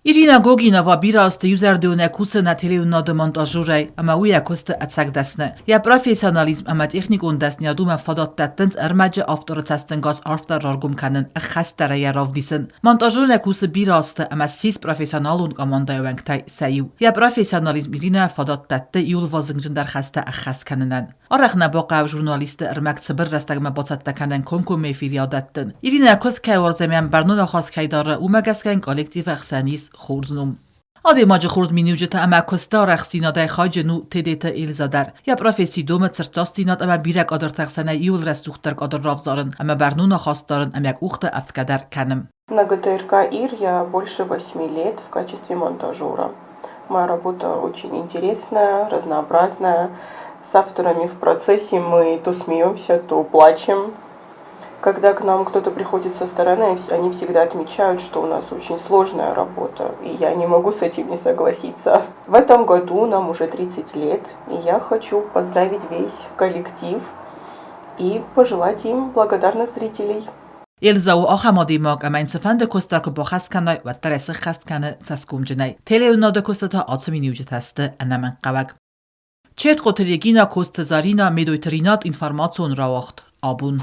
Ирина Гогинова бирӕ азты иузӕрдионӕй кусы нӕ телеуынынады монтажерӕй ӕмӕ у йӕ куысты ӕцӕг дӕсны. Йӕ профессионализм ӕмӕ техникон дӕсныйад уымӕ фадат дӕттынц ӕрмӕджы авторы цӕстӕнгас арфдӕр раргом кӕнын, ӕххӕстдӕрӕй йӕ равдисын. Монтажерӕй кусы бирӕ азты ӕмӕ ссис профессионалон командӕйы уӕнгтӕй сӕ иу. Йӕ профессионализм Иринӕйӕ фадат дӕтты иууыл вазыгджындӕр хӕстӕ ӕххӕст кӕнынӕн. Арӕх нӕ бахъӕуы журналистты ӕрмӕг цыбыр рӕстӕгмӕ бацӕттӕ кӕнын комкоммӕ эфиры адӕттын. Иринӕ куыст кӕй уарзы ӕмӕ йӕм бӕрнон ахаст кӕй дары, уымӕ гӕсгӕ йын коллективы ӕхсӕн ис хорз ном. Адӕймаджы хорз миниуджытӕ ӕмӕ куысты арӕхстдзинадӕй хайджын у Тедеты Эльза дӕр. Йӕ професси домы цырддзастдзинад ӕмӕ бирӕ кадрты ӕхсӕнӕй иуыл рӕсугъддӕр кадр равзарын ӕмӕ бӕрнон ахаст дарын ӕмӕ къухты ӕфтгӕ дӕр кӕны. На ГТРК «Ир» я больше 8 лет в качестве монтажера. Моя работа очень интересная, разнообразная. С авторами в процессе мы то смеемся, то плачем. Когда к нам кто-то приходит со стороны, они всегда отмечают, что у нас очень сложная работа, и я не могу с этим не согласиться. В этом году нам уже 30 лет, и я хочу поздравить весь коллектив и пожелать им благодарных зрителей. Эльза у ахӕм адӕймаг, ӕмӕ йын цыфӕнды куыст дӕр куы бахӕс кӕнай, уӕддӕр ӕй сыххӕст кӕны цӕсгомджынӕй. Телеуынады куысты та ацы миниуджытӕ сты ӕнӕмӕнгхъӕуӕг. Чертхъоты Регина, Коцты Зарина, Медойты Ринат, информацион рауагъд. Абон.